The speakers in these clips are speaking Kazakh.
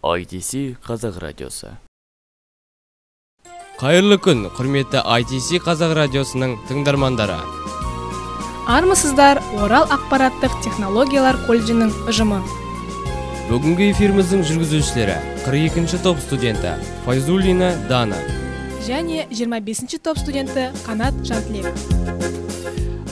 ITC Қазақ радиосы. Қайырлы күн, құрметті ITC Қазақ радиосының тыңдармандары. Армысыздар, Орал ақпараттық технологиялар колледжінің ұжымы. Бүгінгі эфиріміздің жүргізушілері 42-ші топ студенті Файзуллина Дана және 25-ші топ студенті Қанат Жантілек.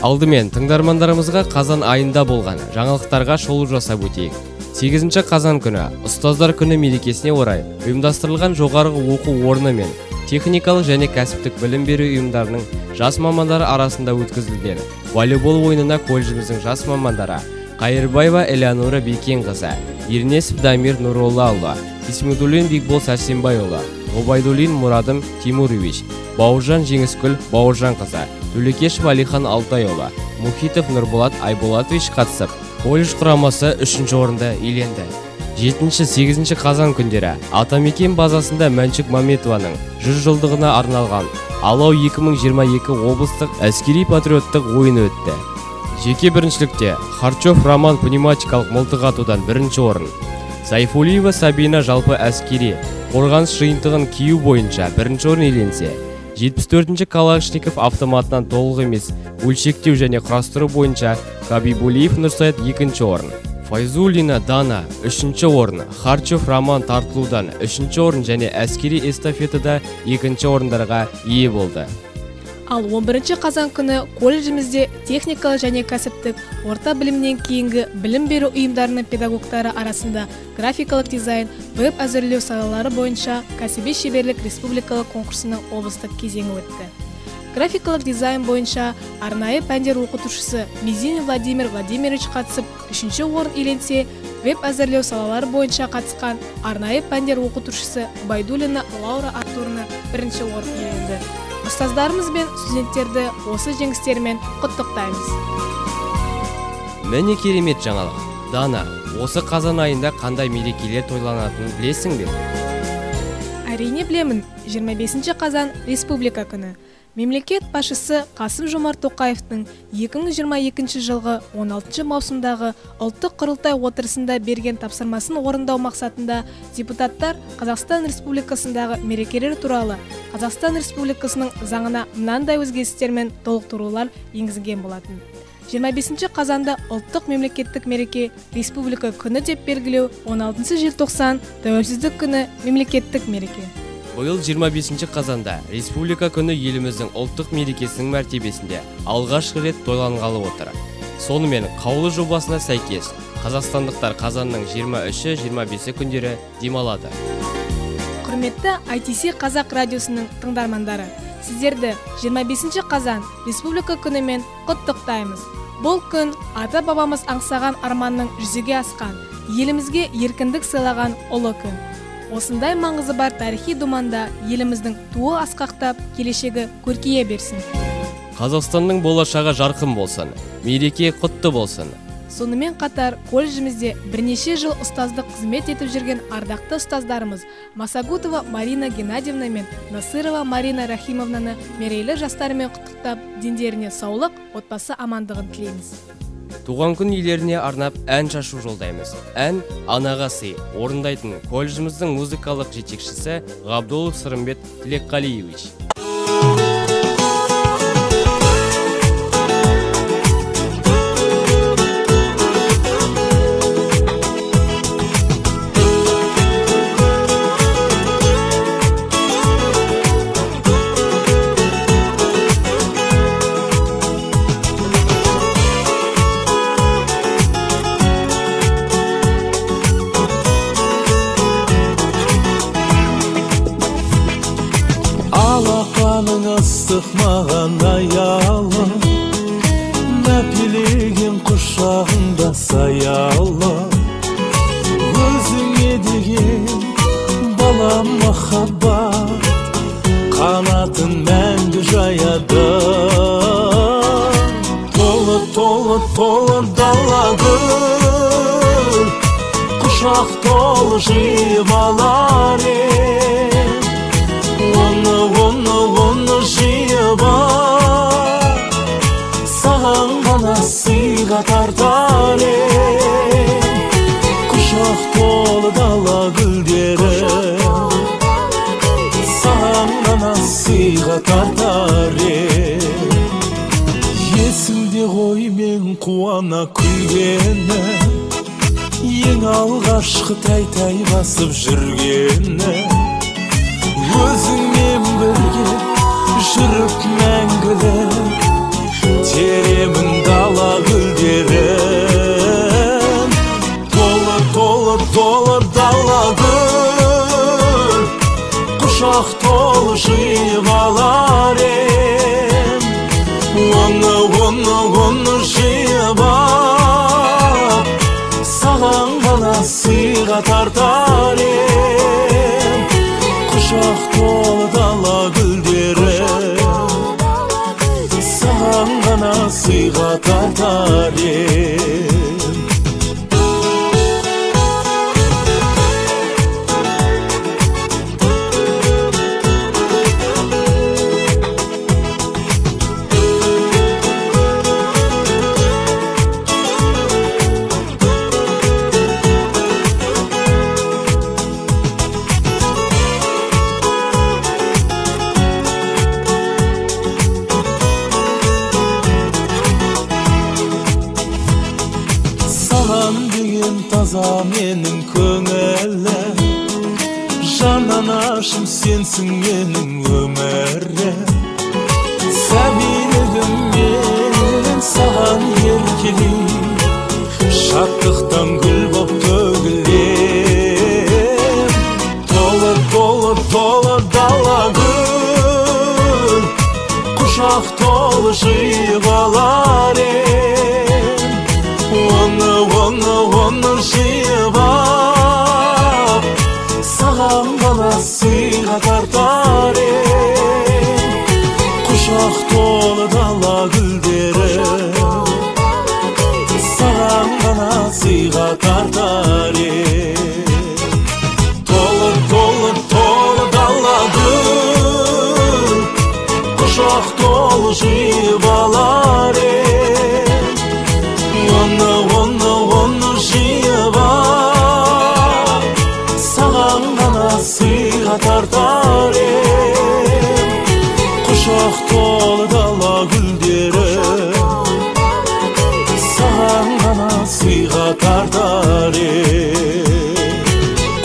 Алдымен тыңдармандарымызға қазан айында болған жаңалықтарға шолу жасап өтейік. 8 қазан күні Ұстаздар күні мерекесіне орай ұйымдастырылған жоғарғы оқу орны мен техникалық және кәсіптік білім беру ұйымдарының жас мамандары арасында өткізілген волейбол ойынына колледжіміздің жас мамандары Қайырбаева Элеонора Бекенқызы, Ернесов Дамир Нұроллаұлы, Исмедуллин Бекбол Сәрсенбайұлы, Ғұбайдуллин Мұрадым Тимурович, Бауыржан Жеңіскүл Бауыржанқызы, Төлекешев Алихан Алтайұлы, Мұхитов Нұрболат Айболатович қатысып, колледж құрамасы 3-ші орынды иеленді. 7-8 қазан күндері Атамекен базасында Мәншүк Маметованың 100 жылдығына арналған Алау 2022 облыстық әскери патриоттық ойыны өтті. Жеке біріншілікте Харчев Роман пневматикалық мылтық атудан 1-ші орын, Сайфулиева Сабина жалпы әскери қорғаныс жиынтығын кию бойынша 1-ші орын иеленсе, 74-ші Калашников автоматынан толық емес бөлшектеу және құрастыру бойынша Хабибулиев Нұрсаят 2-ші орын, Файзуллина Дана 3-ші орын, Харчев Роман тартылудан 3-ші орын және әскери эстафетада 2-ші орындарға ие болды. Ал 11 қазан күні колледжімізде техникалық және кәсіптік орта білімнен кейінгі білім беру ұйымдарының педагогтары арасында графикалық дизайн, веб әзірлеу салалары бойынша кәсіби шеберлік республикалық конкурсының облыстық кезеңі өтті. Графикалық дизайн бойынша арнайы пәндер оқытушысы Мизин Владимир Владимирович қатысып 3-ші орын иеленсе, веб әзірлеу салалары бойынша қатысқан арнайы пәндер оқытушысы Байдулина Лаура Артуровна 1-ші орын иеленді. Ұстаздарымыз бен студенттерді осы жеңістермен құттықтаймыз. Міне керемет жаңалық. Дана, осы қазан айында қандай мерекелер тойланатынын білесің бе? Әрине білемін. 25 қазан Республика күні. Мемлекет басшысы Қасым-Жомарт Тоқаевтың 2022 жылғы 16 маусымдағы ұлттық құрылтай отырысында берген тапсырмасын орындау мақсатында депутаттар Қазақстан Республикасындағы мерекелер туралы Қазақстан Республикасының заңына мынандай өзгерістер мен толықтырулар енгізген болатын. 25 қазанда ұлттық мемлекеттік мереке Республика күні деп белгілеу, 16 желтоқсан Тәуелсіздік күні мемлекеттік мереке. Биыл 25 қазанда Республика күні еліміздің ұлттық мерекесінің мәртебесінде алғашқы рет тойланғалы отыр. Сонымен қаулы жобасына сәйкес қазақстандықтар қазанның 23-25 күндері демалады. Құрметті ITC Қазақ радиосының тыңдармандары, сіздерді 25 қазан Республика күнімен құттықтаймыз. Бұл күн ата-бабамыз аңсаған арманның жүзеге асқан, елімізге еркіндік сыйлаған ұлы күн. Осындай маңызы бар тарихи думанда еліміздің туы асқақтап, келешегі көркейе берсін. Қазақстанның болашағы жарқын болсын, мереке құтты болсын. Сонымен қатар колледжімізде бірнеше жыл ұстаздық қызмет етіп жүрген ардақты ұстаздарымыз Масагутова Марина Геннадьевна мен Насырова Марина Рахимовнаны мерейлі жастарымен құттықтап, дендеріне саулық, отбасы амандығын тілейміз. Туған күн иелеріне арнап ән шашу жолдаймыз. Ән анаға сый орындайтын колледжіміздің музыкалық жетекшісі Ғабдолов Сырымбет Тілекқалиевич. Ыстық маған аялы, мәпелеген құшағыңда саялы, өзіңе деген балам махаббат қанатын мәңгі жаяды. Толы, толы, толы дала гүл, құшақ толы жиып алар ем. Оны, оны, оны жиып ал, саған ғана сыйға тартар ем. Құшақ Құшақ толы дала гүлдері, саған ғана сыйға тартар ем. Есімде ғой мен қуана күлгені, ең алғашқы тәй-тәй басып жүргені. Өзіңмен бірге жүріп мәңгілік, теремін дала гүлдерін. Толы, толы, толы дала гүл, құшақ толы жиып алар ем. Оны, оны, оны жиып ап, саған ғана сыйға тартар ем. Құшақ толы дала гүлдері, саған ғана сыйға тартар ем. Таза менің көңілім, жан анашым сенсің менің өмірім. Сәбилігіммен саған еркелей, шаттықтан гүл боп төгілем. Толы, толы, толы дала гүл, құшақ толы жиып алар ем. Оны, оны, оны жиып ап, саған ғана сыйға тартар ем. Құшақ толы дала гүлдері, саған ғана сыйға тартар ем. Толы, толы, толы дала гүл, құшақ толы жиып алар ем. Оны, оны, оны жиып ап, саған ғана сыйға тартар ем. Құшақ толы дала гүлдері, саған ғана сыйға тартар ем.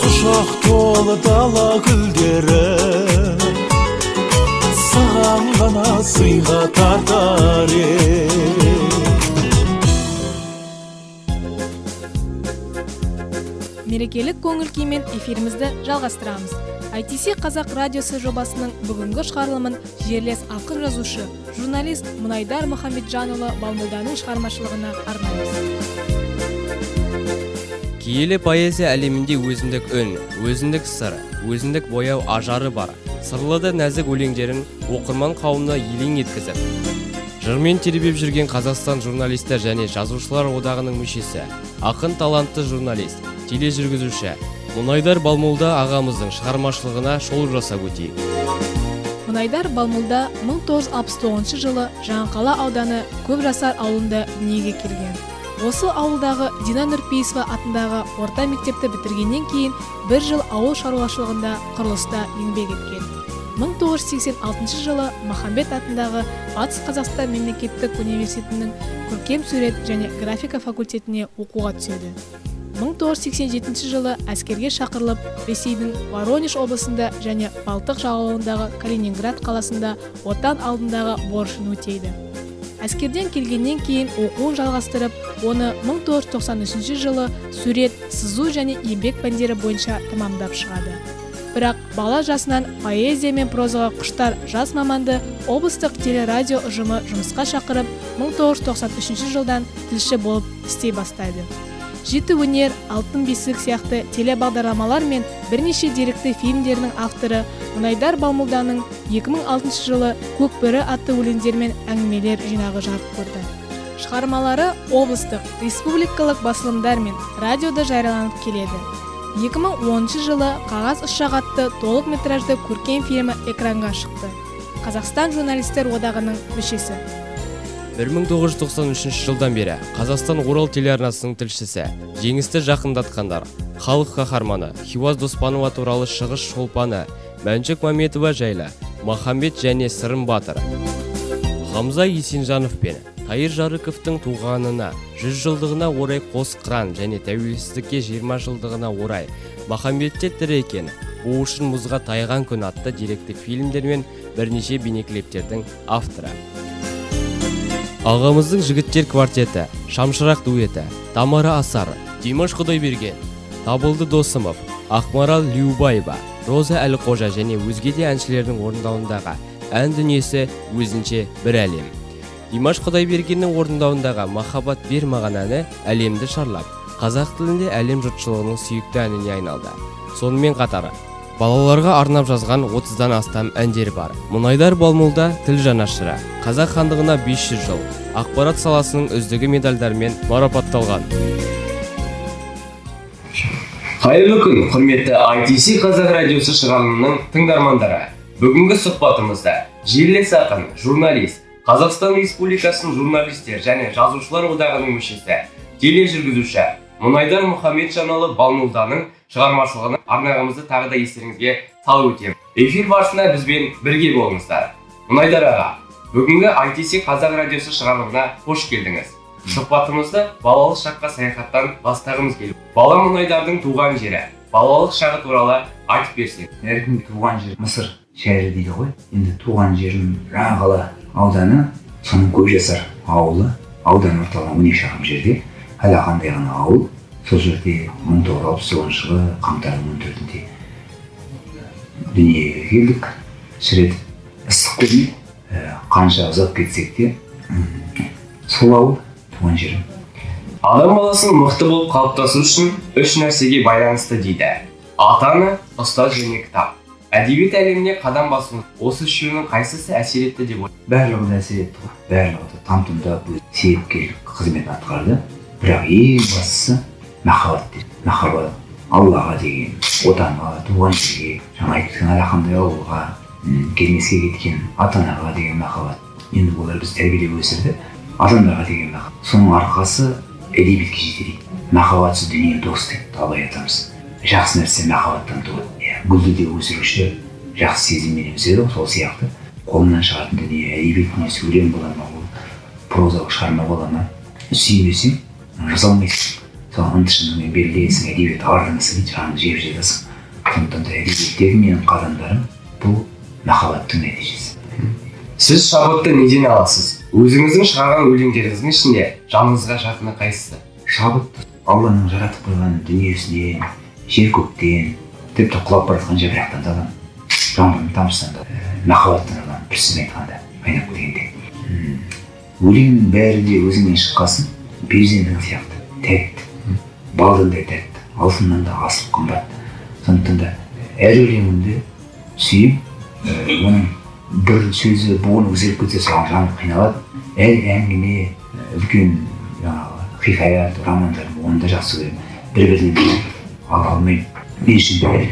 Құшақ толы дала гүлдері, саған ғана сыйға тартар ем. Мерекелік көңіл күймен эфирімізді жалғастырамыз. ITC Қазақ радиосы жобасының бүгінгі шығарылымын жерлес ақын жазушы, журналист Мұнайдар Мұхамеджанұлы Балмолданың шығармашылығына арнаймыз. Киелі поэзия әлемінде өзіндік үн, өзіндік сыр, өзіндік бояу ажары бар. Сырлы да нәзік өлеңдерін оқырман қауымына елең еткізіп, жырмен тербеп жүрген Қазақстан журналистер және жазушылар одағының мүшесі, ақын талантты журналист, тележүргізуші Мұнайдар Балмолда ағамыздың шығармашылығына шолу жасап өтейік. Мұнайдар Балмолда 1969 жылы Жаңақала ауданы Көп жасар ауылында дүниеге келген. Осы ауылдағы Дина Нұрпейісова атындағы орта мектепті бітіргеннен кейін бір жыл ауыл шаруашылығында құрылыста еңбек еткен. 1986 жылы Махамбет атындағы Батыс Қазақстан мемлекеттік университетінің көркем сурет және графика факультетіне оқуға түседі. 1987 жылы әскерге шақырылып, Ресейдің Воронеж облысында және Балтық жағалауындағы Калининград қаласында Отан алдындағы борышын өтейді. Әскерден келгеннен кейін оқуын жалғастырып, оны 1993 жылы сурет, сызу және еңбек пәндері бойынша тамамдап шығады. Бірақ бала жасынан поэзия мен прозаға құштар жас маманды облыстық телерадио ұжымы жұмысқа шақырып, 1993 жылдан тілші болып істей бастайды. Жеті өнер, алтын бесік сияқты телебағдарламалар мен бірнеше деректі фильмдерінің авторы Мұнайдар Балмолданың 2006 жылы Көкбөрі атты өлеңдер мен әңгімелер жинағы жарық көрді. Шығармалары облыстық, республикалық басылымдар мен радиода жарияланып келеді. 2010 жылы Қағаз ұшақ атты толық метражды көркем фильмі экранға шықты. Қазақстан журналистер одағының мүшесі. 1993 жылдан бері Қазақстан Орал телеарнасының тілшісі, жеңісті жақындатқандар, халық қаһарманы Хиуаз Доспанова туралы Шығыс шолпаны, Мәншүк Мәметова жайлы, Махамбет және Сырым батыр, Хамза Есенжанов пен Тайыр Жарыковтың туғанына 100 жылдығына орай Қос қыран және тәуелсіздікке 20 жылдығына орай Махамбетте тірі екен, Буышын мұзға тайған күн атты деректі фильмдер мен бірнеше бейнеклиптердің авторы. Ағамыздың жігіттер квартеті, Шамшырақ дуэті, Тамара Асар, Димаш Құдайберген, Табылды Досымов, Ақмарал Лиубаева, Роза Әліқожа және өзге де әншілердің орындауындағы ән дүниесі өзінше бір әлем. Димаш Құдайбергеннің орындауындағы «Махаббат бер маған» әні әлемді шарлап, қазақ тілінде әлем жұртшылығының сүйікті әніне айналды. Сонымен қатар, балаларға арнап жазған 30-дан астам әндері бар. Мұнайдар Балмұлда тіл жанашыры, Қазақ хандығына 500 жыл, ақпарат саласының үздігі медальдармен марапатталған. Қайырлы күн, құрметті ITC Қазақ радиосы шығарылымының тыңдармандары. Бүгінгі сұхбатымызда жерлес ақын, журналист, Қазақстан Республикасының журналистер және жазушылар одағының мүшесі, тележүргізуші Мұнайдар Мұхамеджанұлы Балмұлданың шығармашылығын арнағымызды тағы да естеріңізге салып өтемін. Эфир барысында бізбен бірге болыңыздар. Мұнайдар аға, бүгінгі ITC Қазақ радиосы шығарылымына қош келдіңіз. Сұхбатымызды балалық шаққа саяхаттан бастағымыз келіп, бала Мұнайдардың туған жері, балалық шағы туралы айтып берсең. Әркімнің туған жері Мысыр шәрі дейді ғой. Енді туған жерім Жаңақала ауданы, соның Көпжасар ауылы, аудан орталығы 12 шақырым жерде, әлі қандай ғана ауыл. Сол жерде 1969 жылы қаңтардың 14-інде дүниеге келдік. Шірет ыстық көрмей, қанша ұзап кетсек те, сол ауыл туған жерім. Адам баласының мықты болып қалыптасу үшін үш нәрсеге байланысты дейді. Ата-ана, ұстаз және кітап. Әдебиет әлеміне қадам басу осы үшеуінің қайсысы әсер етті деп ойлайсыз? Барлығы да әсер етті ғой. Барлығы да там-тұмдап өз себепкерлік қызметін атқарды. Бірақ ең бастысы махаббат дейді. Махаббат Аллаға деген, отанға, туған жерге, жаңа айтып кеткен алақандай ауылға, келмеске кеткен ата-анаға деген махаббат. Енді олар бізді тәрбиелеп өсірді, адамдарға деген махаббат. Соның арқасы әдебиетке жетелейді. Махаббатсыз дүние дос деп Абай атамыз. Жақсы нәрсе махаббаттан туады. Гүлді де өсіруші жақсы сезіммен өседі, сол сияқты қолынан шығатын дүние, әдебиет дүниесі өлең бола ма, ол прозалық шығарма бола ма, сүймесең жаза алмайсың. Соған ынты-шыныңмен берілесің, әдебиет ардың ісі дейді, жаныңды жеп жатасың. Сондықтан да әдебиеттегі менің қадамдарым бұл махаббаттың нәтижесі. Сіз шабытты неден аласыз? Өзіңіздің шығарған өлеңдеріңіздің ішінде жаныңызға жақыны қайсысы? Шабытты Алланың жаратып қойған дүниесінен, жер көктен, тіпті құлап бара жатқан жапырақтан да аламын, жаңбырдың тамшысынан да, махаббаттан аламын, бір сөзбен айтқанда, айнап келгенде. Өлеңнің бәрі де өзіңнен шыққасын перзентің сияқты тәтті, балдан да тәтті, алтыннан да асыл қымбат. Сондықтан да әр өлеңімді сүйем, оның бір сөзі буыны өзгеріп кетсе соған жаным қиналады. Әр әңгіме, үлкен жаңағы хикаят, романдар, оны да жақсы көремін. Бір-бірінен ала алмаймын. Мен үшін бәрі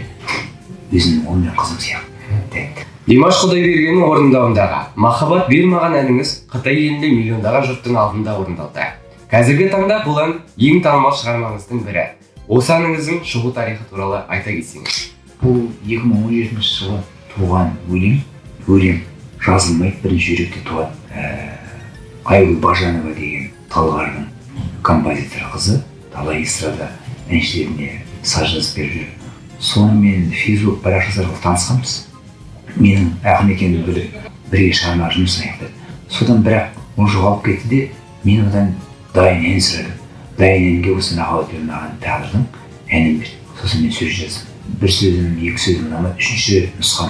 өзімнің ұлым мен қызым сияқты тәтті. Димаш Құдайбергеннің орындауындағы «Махаббат бер маған» әніңіз Қытай елінде миллиондаған жұрттың алдында орындалды. Қазіргі таңда бұл ән ең танымал шығармаңыздың бірі. Осы әніңіздің шығу тарихы туралы айта кетсеңіз. Бұл 2017 жылы туған өлең. Өлең жазылмайды, бірінші жүректе туады. Айгүл Бажанова деген Талғардың композитор қызы, талай эстрада әншілеріне саз жазып беріп жүр. Сонымен Facebook парақшасы арқылы танысқанбыз. Менің ақын екенімді біліп, бірге шығарма жұмысын аяқтады. Содан бірақ ол жоғалып кетті де, мен одан дайын ән сұрадым. Дайын әнге осы махаббат бер маған тағдырдың әнін берді. Сосын мен сөз жаздым. Бір сөзім, екі сөзім ұнамады, үшінші нұсқам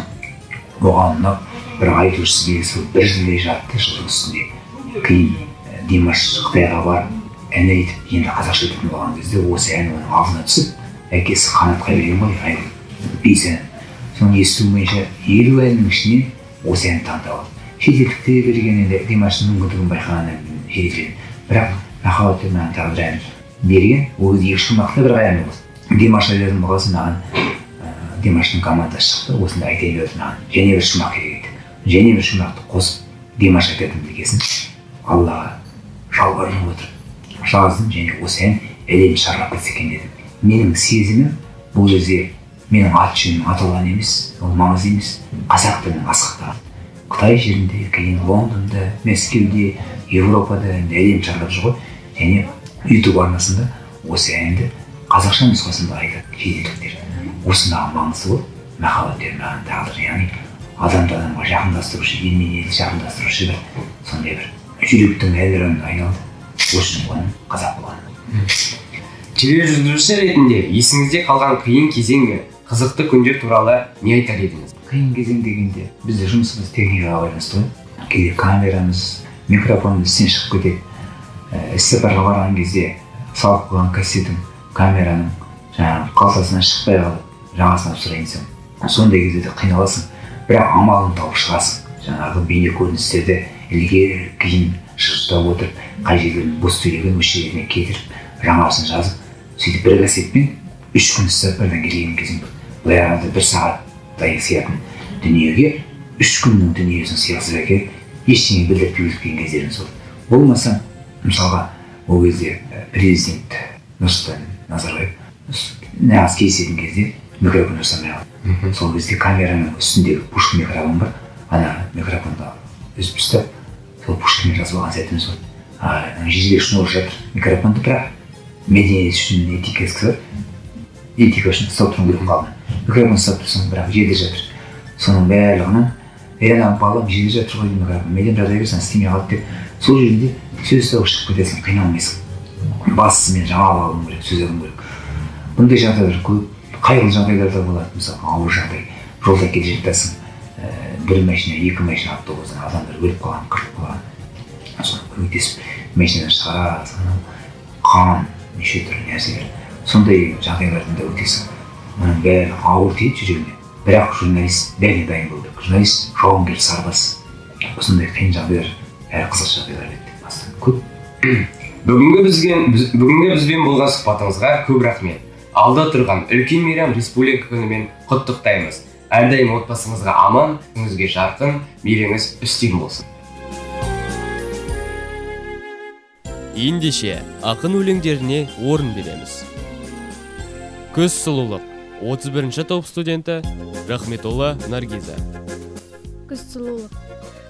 оған ұнап, бірақ айтушысы белгісіз бір жылдай жатты жылдың үстінде. Кейін Димаш Қытайға барып ән айтып, енді қазақша айтатын болған кезде осы ән оның алдына түсіп, әкесі Қанатқа берген ғой Айгүл бес ән. Соның естуім бойынша 50 әннің ішінен осы әнді таңдап алды. Шетелдікте берген енді Димаштың мүмкіндігін байқаған ән шетелден. Бірақ махаббат бер маған тағдыр әнін берген, ол кезде екі шумақта бір ән болды. Димаш айтатын болғасын маған Димаштың командасы шықты, осындай айтайын деп маған және бір шумақ керек еді. Және бір шумақты қосып Димаш айтатын дегесін Аллаға жалбарынып отырып жаздым және осы ән әлемді шарлап кетсе екен дедім. Менің сезімім бұл жерде менің ат жөнім аталған емес, ол маңызды емес. Қазақ тілінің асқақтағы Қытай жерінде, кейін Лондонда, Мәскеуде, Еуропада енді әлем шарлап жүр ғой. Және YouTube арнасында осы әнді қазақша нұсқасында айтады шетелдіктер. Осы маған маңызды болып, махаббат маған тағдыр, яғни адамды адамға жақындастырушы, ел мен елді жақындастырушы бір сондай бір жүректің әнұранына айналды. Осы үшін қазақ болғаным. Тележүргізуші ретінде есіңізде қалған қиын кезең мен қызықты күндер туралы не айтар едіңіз? Қиын кезең дегенде бізде жұмысымыз техникаға байланысты ғой. Кейде камерамыз, микрофонымыз істен шығып кетеді. Іссапарға барған кезде салып қойған кассетің камераның жаңағы қалтасынан шықпай қалып, жаңасын алып сұрайын десең, сондай кезде де қиналасың, бірақ амалын тауып шығасың. Жаңағы бейне көріністерді ілгері кейін жылжытып отырып, қай жерлерін бос сөйлеген осы жеріне кетіріп, жаңасын жазып, сөйтіп бір кассетпен 3 күн іссапардан келген кезім болды. Былай қарағанда 1 сағаттай сиятын дүниеге 3 күннің дүниесін сыйғызып әкеліп, ештеңе білдіртпей өткен кездеріміз болды. Болмаса, мысалға, ол кезде президент Нұрсұлтан Назарбаев нағыз кездесетін кезде микрофон жасамай қалды. Сол кезде камераның үстіндегі пушка микрофон бар, ана микрофонды үзіп тастап, сол пушкамен жазып алған сәтіміз болды. Жерде шнур жатыр микрофонды, бірақ мәдениет үшін, этикасы бар, этика үшін ұстап тұру керек қалды. Микрофон ұстап тұрсың, бірақ жерде жатыр. Соның барлығынан ана балам жерде жатыр ғой микрофон, менен жаза берсең істемей қалды деп, сол жерде сөз тауып шығып кетесің, қиналмайсың. Бастысы мен жаңалық алуым керек, сөз алуым керек. Бұндай жағдайлар көп, қайғылы жағдайлар да болады. Мысалы, ауыр жағдай, жолда келе жатасың, бір машина, екі машина автобустан адамдар өліп қалған, қырылып қалған. Соны көмектесіп машинадан шығарасың, қан, неше түрлі нәрселер. Сондай жағдайлардан да өтесің. Мұның бәрі ауыр тиеді жүрегіңе. Бірақ журналист бәріне дайын болу керек. Журналист жауынгер сарбаз. Осындай қиын жағдайлар, әрі қызық жағдайлар өтті бастан көп. Бүгінгі бізбен болған сұхбатыңызға көп рахмет. Алда тұрған үлкен мейрам Республика күнімен құттықтаймыз. Әрдайым отбасыңызға аман, күніңізге жарқын, мейіріңіз үстем болсын. Ендеше, ақын өлеңдеріне орын береміз. Көз сұлулық, 31-ші топ студенті Рахметолла Наргиза. Көз сұлулық.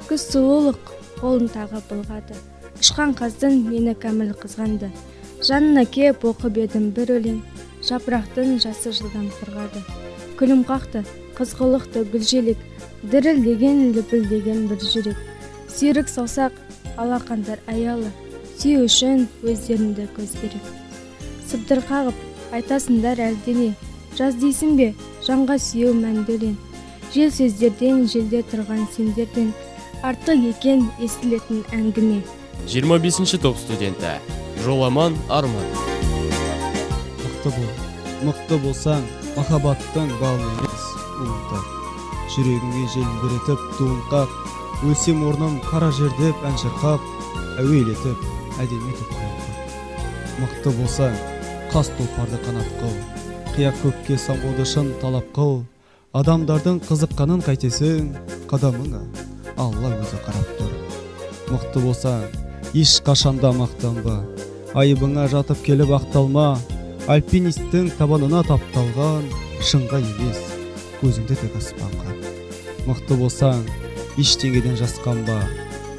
Көз сұлулық қолын тағы былғады. Ұшқан қаздың мені кәміл қызғанды. Жанына кеп оқып едім бір өлең, жапырақтың жасы жылдам құрғады. Күлім қақты, қызғылықты гүл желек, дірілдеген лүпілдеген бір жүрек. Сүйрік саусақ, алақандар аялы, сүю үшін өздеріңді көз керек. Сыбдыр қағып, айтасыңдар әлдене, жаз дейсің бе, жанға сүйеу мәнді өлең. Жел сөздерден, желде тұрған сендерден, артық екен естілетін әңгіме. 25-ші топ студенті Жоламан Арман. Мықты бол, мықты болсаң, махаббаттың балын емес, уын тат. Жүрегіңе желбіретіп туын қақ, өлсем орным қара жер деп ән шырқап, әуелетіп, әдемі етіп қанат қақ. Мықты болсаң, қас тұлпарды қанат қыл, қия көкке самғауды шын талап қыл, адамдардың қызыққанын қайтесің, қадамыңа Алла өзі қарап тұр. Мықты болсаң, ешқашанда мақтанба, айыбыңа жатып келіп ақталма, альпинисттің табанына тапталған шыңға емес, көзіңді тік аспанға. Мықты болсаң, ештеңеден жасқанба,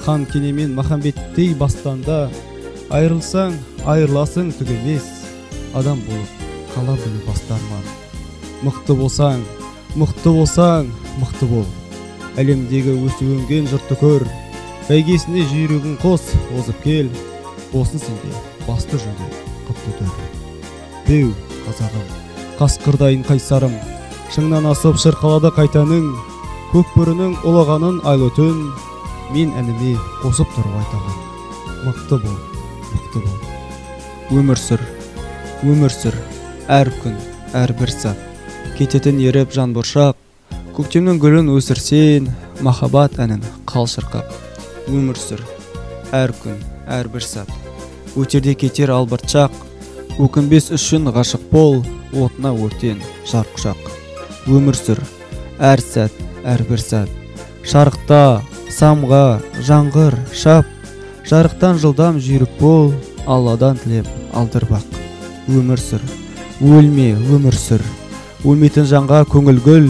хан кенемен Махамбеттей бастанда, айырылсаң, айырыласың түк емес, адам болып қала білу басты арман. Мықты болсаң, мықты болсаң, мықты бол. Әлемдегі өсіп өнген жұртты көр, бәйгесіне жүйрігін қос, озып кел, болсын сенде басты жүлде құтты төр. Беу, қазағым, қасқырдайын қайсарым, шыңнан асып шырқалады қайтаның, көк бөрінің ұлығанын айлы түн, мен әніме қосып тұрып айтамын. Мықты бол, мықты бол. Өмір сүр, өмір сүр, әр күн, әрбір сәт, кететін еріп жан бұршақ, көктемнің гүлін өсірсен, махаббат әнін қал шырқап. Өмір сүр, әр күн, әрбір сәт, өтерде кетер албыртшақ, өкінбес үшін ғашық бол, отына өртен жар құшақ. Өмір сүр, әр сәт, әрбір сәт, шарықта, самға, жаңғыр, шап, Жарықтан жылдам жүйрік бол, Алладан тілеп алдырбақ. Өмір сүр, өлме, өмір сүр. Өлмейтін жанға көңіл гүл,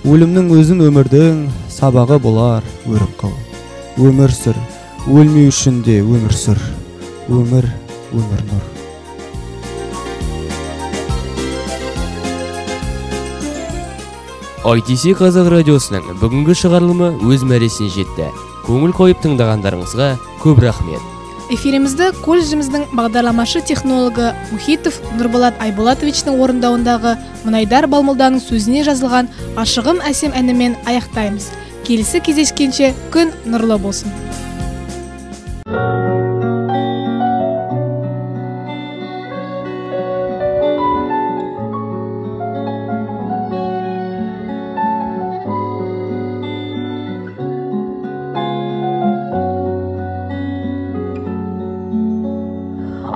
өлімнің өзін өмірдің сабағы болар өріп қыл. Өмір сүр, өлмеу үшін де өмір сүр. Өмір, өмір нұр. ITC Қазақ радиосының бүгінгі шығарылымы өз мәресіне жетті. Көңіл қойып тыңдағандарыңызға көп рахмет. Эфирімізді колледжіміздің бағдарламашы технологы Мұхитов Нұрболат Айболатовичтің орындауындағы Мұнайдар Балмұлданың сөзіне жазылған Ашығым әсем әнімен аяқтаймыз. Келесі кездескенше күн нұрлы болсын.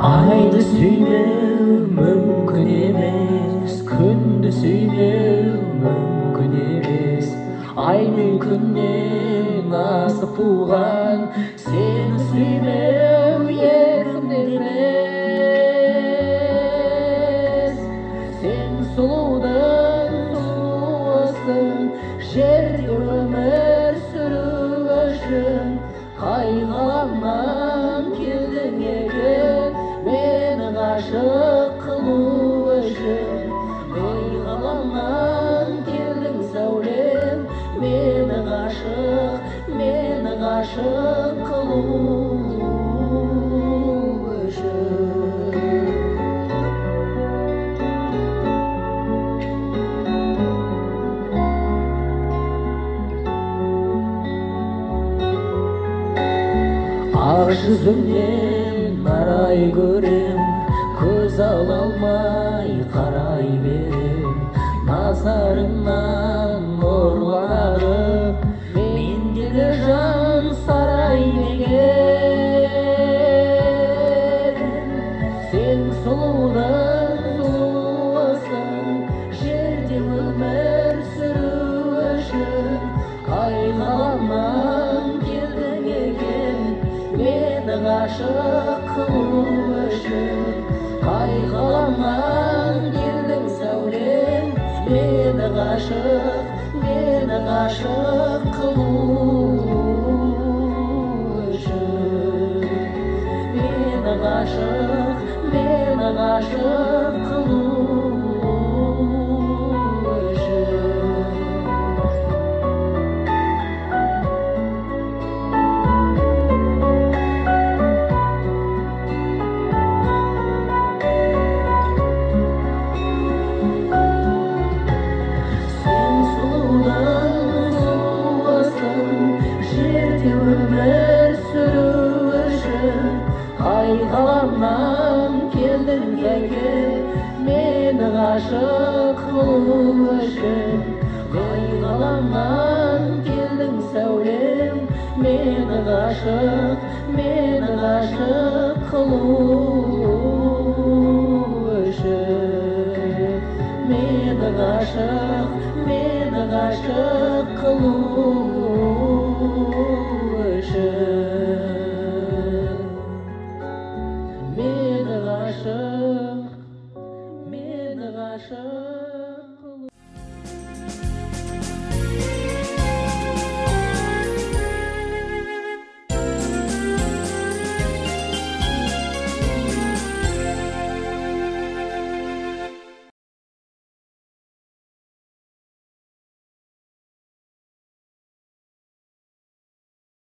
Айды сүймеу мүмкін емес, күнді сүймеу мүмкін емес. Ай мен күннен асып туған, сені сүймеу еркін емес. Сен сұлудың сұлуысың, жерде өмір сүру үшін. Қай ғаламнан келдің екен, мені ғашық қылу үшін. Қай ғаламнан келдің сәулем, мені ғашық қылу үшін. Ақ жүзіңнен арай көрем, көз ала алмай қарай берем. Назарыңнан нұрланып, мендегі жан сарай деген. Сен сұлудың сұлуысың, жерде өмір сүру үшін. Қай ғаламнан келдің екен, мені ғашық қылу үшін. Қай ғаламнан келдің сәулем, мені ғашық қылу үшін. Мені ғашық қылу үшін. Сен сұлудың сұлуысың, жерде өмір сүру үшін. Қай ғаламнан келдің екен, мені ғашық қылу үшін. Қай ғаламнан келдің сәулем, мені ғашық қылу үшін. Мені ғашық қылу